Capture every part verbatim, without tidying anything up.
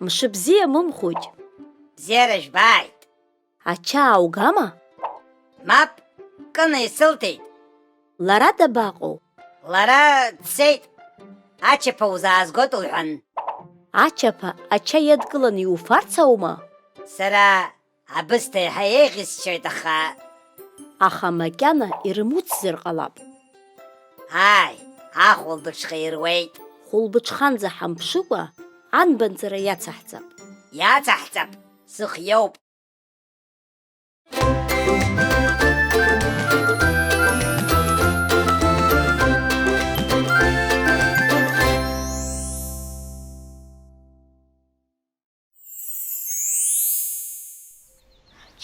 Мшыбзиа, Мымхәыҷ! Бзиара жәбааит! Ача ааугама? Мап, Кына исылҭеит. Лара дабаҟоу? Лара дцеит. Ачаԥа узаазгоит лҳәан. Ачаԥа ача иадкыланы иуфарц аума? Сара абысҭа еиҳа еиӷьысшьоит, аха. Аха макьана ирымуцзар ҟалап. Ааи, ахәылбыҽха ируеит. Хәылбыҽханӡа ҳамԥшыкәа, анбанҵара иацаҳҵап. Иацаҳҵап, сыхиоуп.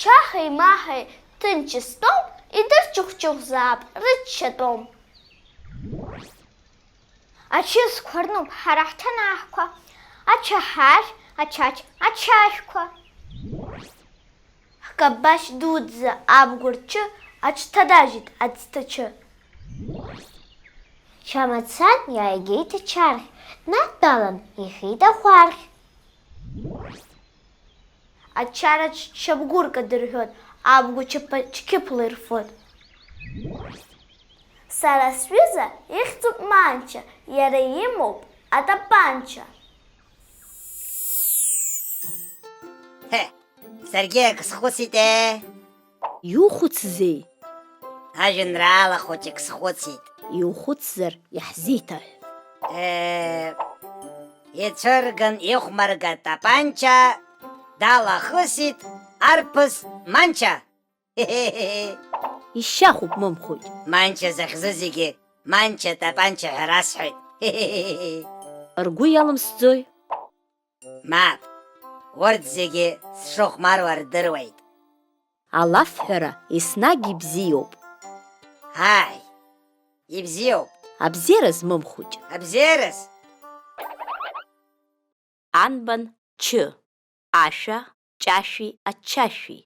Чахеи маҳеи ҭынч истәоуп, идырчыхәчыхәзаап рыччатәом. Ачысқәа рнуп ҳара ҳҭанаҳқәа, ачаҳәашә, ачачь, ачашәқәа. Ҳкабашь дуӡӡа абгәырчы аҽҭадажьит аӡҭачы. Шәамацан иааигеит ачархь, днадтәалан ихеит ахәархь. Ачараҿ шьапгәырк адырҳәоит, абгәы чаԥа чқьыԥла ирфоит. Сара сҩыза ихьӡуп Манча, иара имоуп атапанча. Ҳе, саргьы ак схәыцит, е! Иухәыцзеи? Ажәеинраала хәыҷык схәыцит. Иухәыцзар, иаҳзеиҭаҳә. Е, ицәырган ихәмарга тапанча далахысит арԥыс Манча. Ишьахәуп, Мымхәыҷ. Манча захьӡу зегьы Манча тапанча ҳәа расҳәоит. Ргәы иалымсӡои? Мап, урҭ зегьы сшыхәмаруа рдыруеит. Алафҳәара еснагь ибзиоуп. Ааи, ибзиоуп. Абзиараз, Мымхәыҷ. Абзиараз. Анбан чы, ашәа, ҷашәи аччашәи.